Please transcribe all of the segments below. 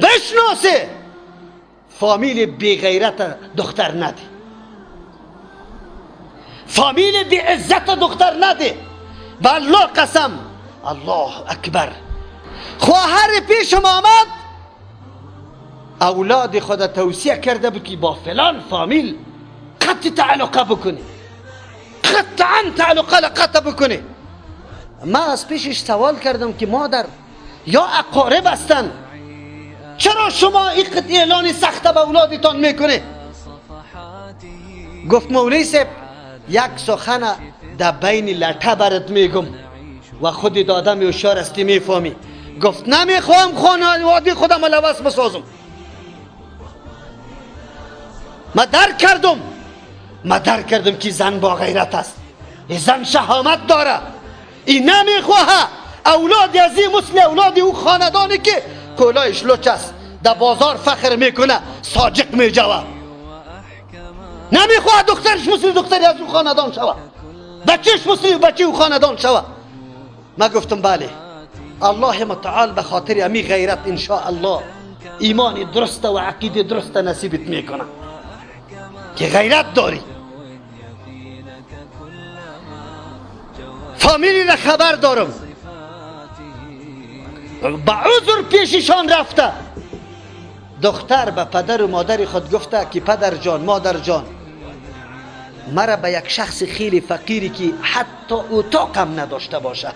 بشناسه، فامیل بی غیرت دختر نده، فامیل بی عزت دختر نده. به الله قسم، الله اکبر. خواهر پیشم آمد، اولاد خود توصیه کرده بود که با فلان فامیل قطع تعلقه بکنی، قطعا تعلقه لقطع بکنی. ما از پیشش سوال کردم که مادر یا اقارب هستن، چرا شما این اعلان سخت به اولادتان میکنه؟ گفت مولوی صاحب یک سخن در بین لطه برات میگم و خود دادم هوشیار هستی میفهمی. گفت نمیخوام خانواده خودم لوس بسازم. ما درک کردم، ما درک کردم که زن با غیرت است، این زن شهامت داره، این نمیخواه اولاد از این مثل اولاد او خاندانی که کلایش لچ است در بازار فخر میکنه ساجق میجوه، نمیخواه دخترش مثل دختری از او خاندان شوه، بچهش مثل بچه او خاندان شوه. ما گفتم بله، الله متعال به خاطر امی غیرت انشاء الله ایمان درست و عقیده درست نصیبت میکنه که غیرت داری. فامیلی را خبر دارم، با عذر پیششان رفته، دختر به پدر و مادر خود گفته که پدر جان مادر جان، مرا به یک شخص خیلی فقیری که حتی اتاق هم نداشته باشه،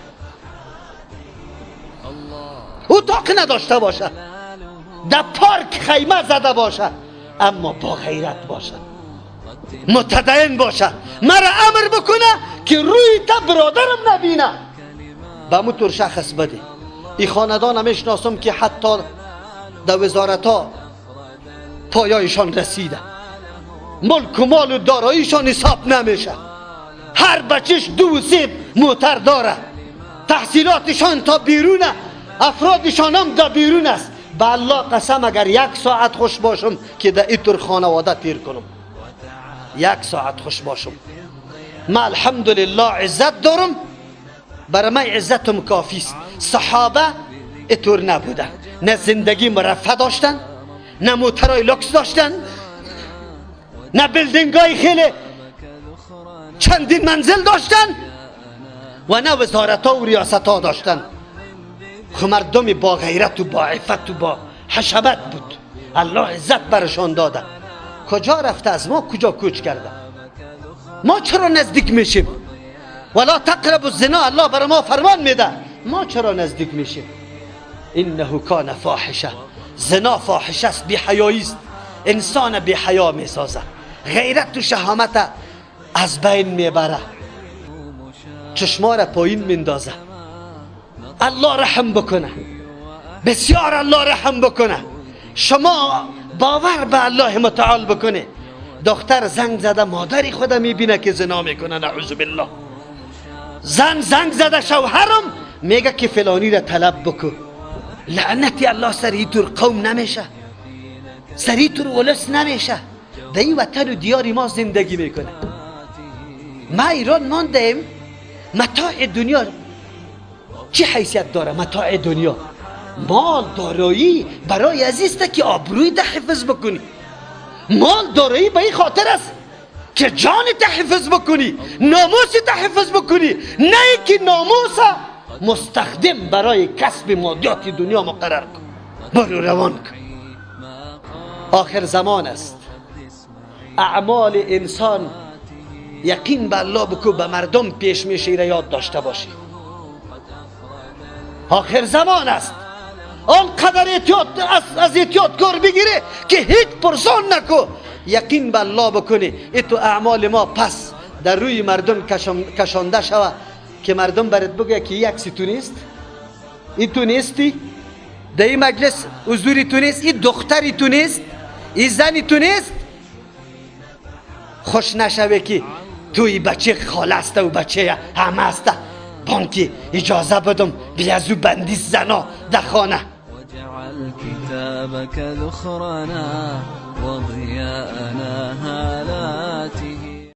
اتاق نداشته باشه، در پارک خیمه زده باشه، اما با غیرت باشه، متدین باشه، مرا امر بکنه که روی تا برادرم نبینه، به موتور شخص بده. این خاندان میشناسم که حتی در وزارت ها پایایشان رسیده، ملک و مال و داراییشان حساب نمیشه، هر بچهش 2 سه موتر داره، تحصیلاتشان تا بیرونه، افرادشان هم در بیرون است. به الله قسم اگر یک ساعت خوش باشم که در اینطور خانواده تیر کنم، یک ساعت خوش باشم. ما الحمدلله عزت دارم، برای من عزتم کافی است. صحابه اینطور نبودن، نه زندگی مرفه داشتن، نه موترهای لوکس داشتن، نه building های خیلی چندین منزل داشتن و نه وزارت ها و ریاست ها داشتن. خو مردم با غیرت و با عفت و با حشمت بود، الله عزت برشان داده. کجا رفته از ما؟ کجا کوچ کرده؟ ما چرا نزدیک میشیم؟ ولا تقربوا الزنا، الله برای ما فرمان میده، ما چرا نزدیک میشیم؟ انه کان فاحشه، زنا فاحشه است، بی حیایی است، انسان بی حیا میسازه، غیرت و شهامت از بین میبره، چشما را پایین میندازه. الله رحم بکنه، بسیار الله رحم بکنه. شما باور به الله متعال بکنه. دختر زنگ زده مادری خود میبینه که زنا میکنه، نعوذ بالله. زن زنگ زده شوهرم میگه که فلانی را طلب بکن. لعنتی الله سر ایتور قوم نمیشه، سر ایتور ولس نمیشه. در این وطن و دیار ما زندگی میکنه. ما ایران ماندیم، متاع دنیا چه حیثیت داره؟ متاع دنیا، مال دارایی برای عزیزته که آبروی ده حفظ بکنی. مال دارایی به این خاطر است که جان ته حفظ بکنی، ناموس ته حفظ بکنی، نه اینکه ناموس مستخدم برای کسب مادیات دنیا مقرر کن، برو روان کن. آخر زمان است. اعمال انسان یقین به الله بکو، به مردم پیش میشه، را یاد داشته باشی. آخر زمان است. آنقدر احتیاط از احتیاط کار بگیره که هیچ پرسان نکو. یقین به الله بکنی ای تو اعمال ما پس در روی مردم کشانده شوه که مردم برات بگه که یک سی تو نیست، این تو نیستی، در این مجلس حضوری تو نیست، این دختری تو نیست، این زنی تو نیست. خوش نشوه که توی بچه خاله است و بچه همه است، بانکی اجازه بدم بیا از او بندی زنا در خانه. واجعل كتابك ذخرنا وضياءنا هالاته.